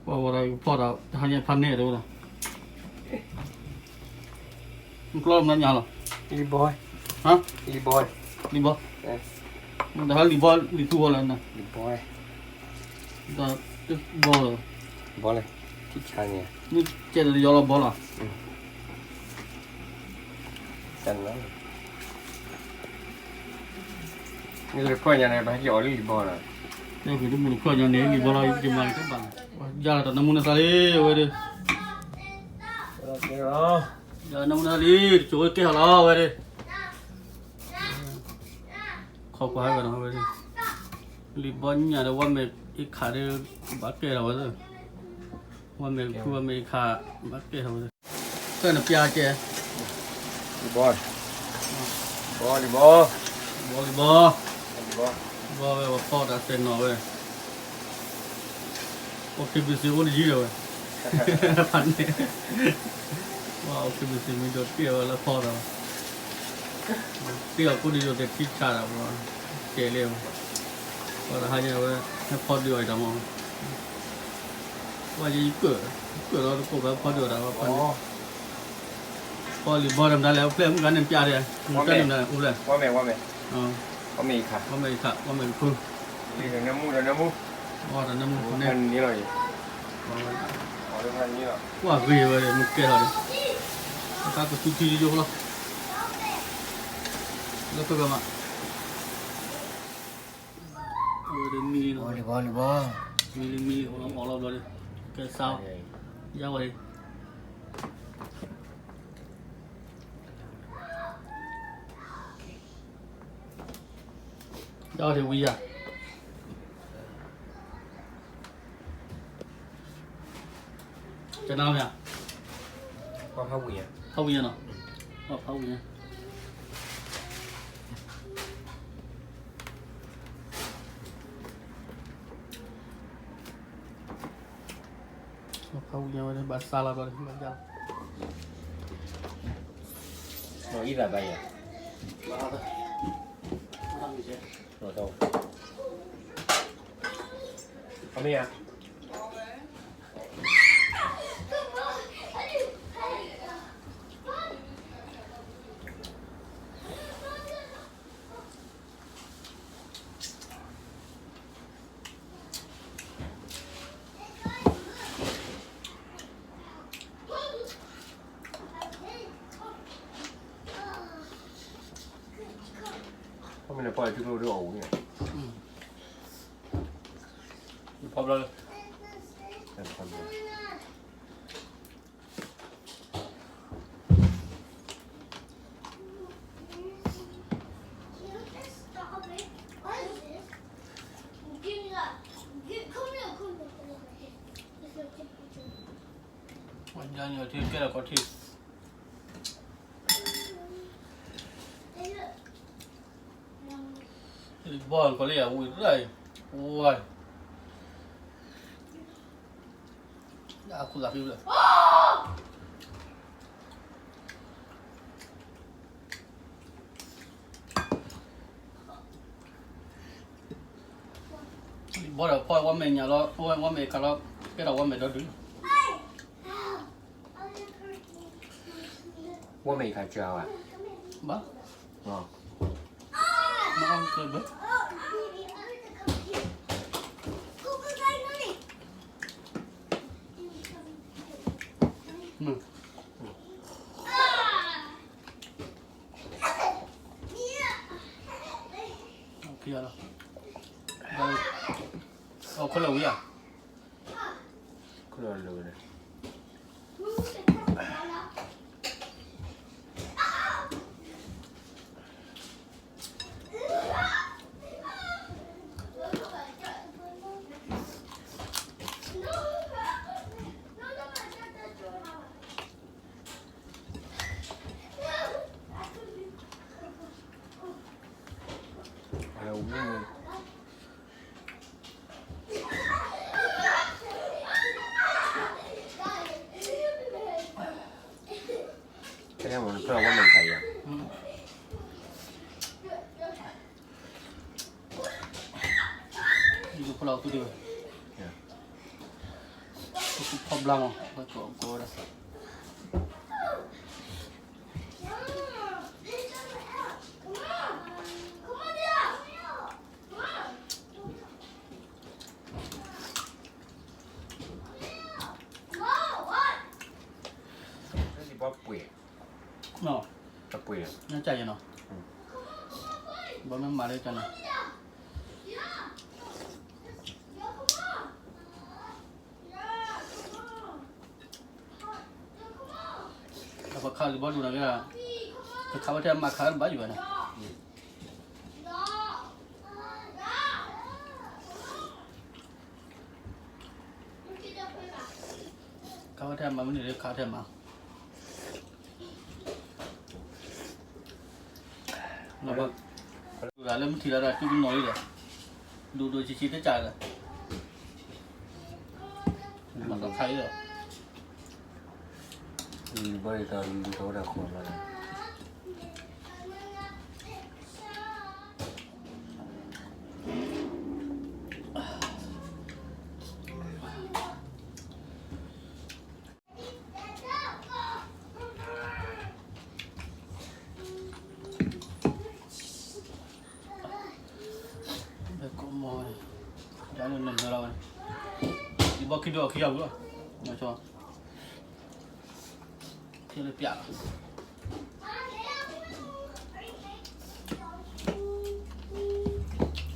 ပှၤဝဲဒၣ်ကဖီၣ်ဒီး တဟါညါဖးန့ၢ်တအိၣ်ဒီး မကျီမနုၤညါလီၤ. လံာ်ဘီ, ဟါ, လံာ်ဘီ, လံာ်ဘီ, တဟါလံာ်ဘီလံာ်သူဝဲလၢနၤ, လံာ်ဘီ, ဒီးဘီလီၤ, ဘီလီၤ, မ့ၢ်ကဲဒီးယီလီၤဘီလီၤ. မ့ၢ်လၢဖီၣ်ညါန့ၣ် ပဟဲက့ၤအီၤလံလံာ်ဘီလီၤ. န့ၣ်ဃုာ်တမုာ်တဖီၣ်ညါန့ၣ် လံာ်ဘီလီၤ ယက့ၤမၤကတၢၢ်ဘၣ်. ယၤလီၤတၢ်နၢမူနသးလံ အဝဲဒၣ်, ယၤလီၤနၢမူနသးလံ တစိၤဝဲကဲဟီၣ်လီၤ အဝဲဒၣ်, ခီကွၢ်ဟဲဝဲနီၤ အဝဲဒၣ်, လံာ်ဘီညါဒီး ဝါမဲာ်အ့ခးဒီး ဘၣ်ကဲထီၣ်ဝဲသ့ၣ်, ဝါမဲာ်ခူ ဝါမဲာ်အ့ခး ဘၣ်ကဲထီၣ်ဝဲသ့ၣ်, ကဲနပျၢ်ကဲ လံာ်ဘီ, ဘီလံာ်ဘီ, ဘီလံာ်ဘီ, ဘီဝဲ ပဖီတၢ်စဲးနီၤဝဲ, အိၣ်ခ့ဘုစ့အိၣ်တယံၤဒီးဝဲ, ဖးန့ၣ်, ပှၤအိၣ်ခ့ဘုစ့မ့ၢ်ဒိးတ့ၢ်ဝဲလၢဖီဒီး, တ့ၢ်အီၤကိးဒံးယိာ်သဲးထံဆးဒီး ပှၤကဲလံဝဲ, ပှၤတဟါညါဝဲ ဟဲဖီဒုးအီၤတၢ်မီၤ, ပှၤယကၢၣ်, ကၢၣ်လီၤတကိးဖဲဖီဒုးအီၤတၢ်ဝဲဖးန့ၣ်, ဖီလံာ်ဘီဒီးမတၤလဲၣ် အိၣ်ဖျဲၣ်မုၢ်ဂၤန့ၣ်ပျၢ်ဒီး မတၤလဲၣ်မတၤလဲၣ် အိၣ်ဖျဲၣ် ဝါမဲာ်ခး, ဝါမဲာ်ခး, ဝါမဲာ်ခူ, တၢ်နၢမူ, တၢ်နၢမူ, ကွၢ်ဂ့ၤဝဲဒီး မ့ၢ်ကဲထီၣ်ဒီး တၢ်ကသူထံယိယိလီၤ, လၢဖဲဘၣ်မး, အဝဲဒီးမံလံနီၤ, မံလံမံလံ အီၣ်လီၤအီၣ်လီၤဘျီဒီး ကဲစါ, ယါဝဲ ယါဝဲဝံၤယၤ, ကနၣ်မ့ၢ်ဧါ, ဖးဝံၤယၤနီၤ, ဖးဝံၤယၤ, ဖးဝံၤယၤဝဲ ဘၣ်စါလီၤဘျီ ဘၣ်ယါလီၤ, အံသးဘၣ်ယၤ, အမ့ၢ်ဧါ. ဖီဘျီလၢ ပှၤညါန့ၣ်ထံကဲလီၤကီးထံ, ဘီကီးလၢယဝံၤတၢ်အံၤ, ဝါ, အခိၣ်သးဖံဖျၢၣ် ဘီဒီးဖီဝဲမဲာ်ညါလီၤ, ဝဲမဲာ်ခးလီၤ, ကဲထီၣ်ဝဲမဲာ်ဒီဒုးလီၤ. ဝဲမဲာ်ခးစှၤဘၣ်, ဘၣ်, မ့ၢ်အီၣ်ကဘၢ အီၣ်ခိၣ်လၢဝံၤဧါ, ခိၣ်လၢဝံၤန့ၣ် ယကဖီလီၤသူဒံးဘၣ်, ဖီဘျါမး ဝဲကိးကိးဝဲဒၣ် ဘၣ်ပှ့ၤ တပှ့ၤ နကၢ်ယဲနီၤ ဘၣ်မ့ၢ်မၤလၢကၢ်နီၤ ပခးလံာ်ဘီဒိၣ်န့ၣ်က့ၤ ကခးဝဲထဲမၤခးဘၣ်ယံၤဘၣ်န့ၣ် ခးဝဲထဲမၤမနုၤလၢခးထဲမၤ လၢမုၢ်ထံလၢဒၣ်တူၢ်ကနီၤလံဒီး ဒိၣ်ဒိၣ်ဆံးဆံးတကးဒီး မၤတခါအံၤဒီး လံဘၣ်အံၤတၢ်လံတဝဲဒၣ်ဃီလီၤ ကိးမီၤ ဒ်န့ၣ်နမၢလီၤဝဲ ယဘီခံဒိၣ်အခံဂၤ ဝံၤ ဆီ ထဲလၢပျးလီၤ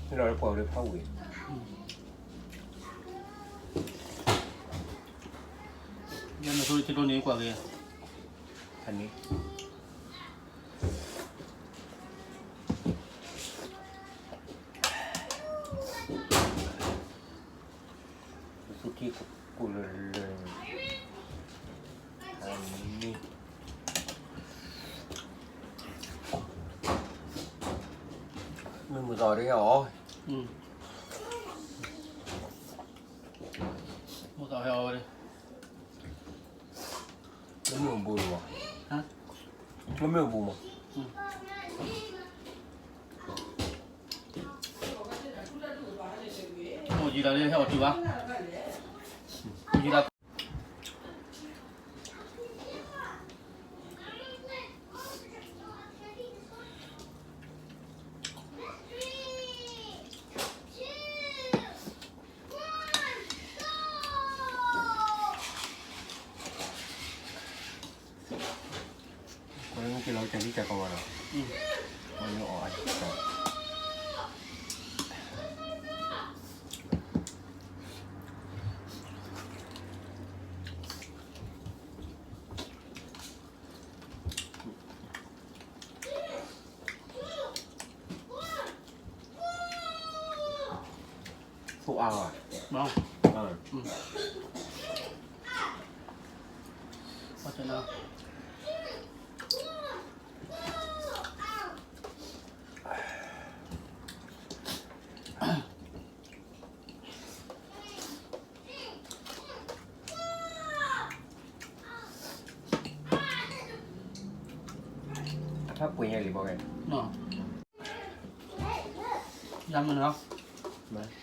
လီၤလၢပှၤဝဲဖးဝံၤ ယနဆိထံဒိၣ်န့ၣ်ကွၢ်က့ၤ ဖးန့ၣ် သူၣ်ထံကိၣ်လၢလၢ မ့ၢ်မုၢ်သီၣ်ဒ်အီၤ မုၢ်သီၣ်ဟဲအီၤဝဲ လၢမ့ၣ်အူပူၤလီၤ လၢမ့ၣ်အူပူၤမး အိၣ်ယံၤလီၤလၢဟဲအီၤတုၤဘၣ် အိၣ်ယံၤလီၤ ကွၢ်လၢနက့ၤလီၤကၢ်လံကၢ်ကီဘၣ်ဒီး မ့ၢ်အီၣ်အါကီ သူၣ်အါဘၣ် ဘၣ် အါ အဖးပှ့ၤညါလံဘီကဲ ယါမ့ၢ်နီၤ ဘၣ်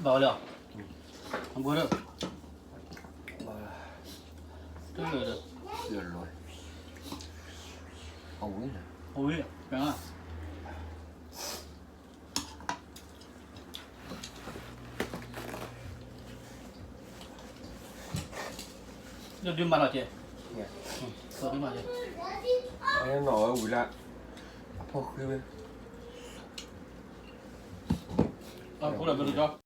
ဝဲလၢ အဘိဒၢ တလၢာ်ဒီး အဝံၤ အဝံၤ ကဲ ဒုးမၤလီၤကဲ ဒုးမၤကဲ နီၢ်ဝဲဝံၤလၢ အဖီၣ်ဃံဝဲ အဖီၣ်လီၤဘဲတကီ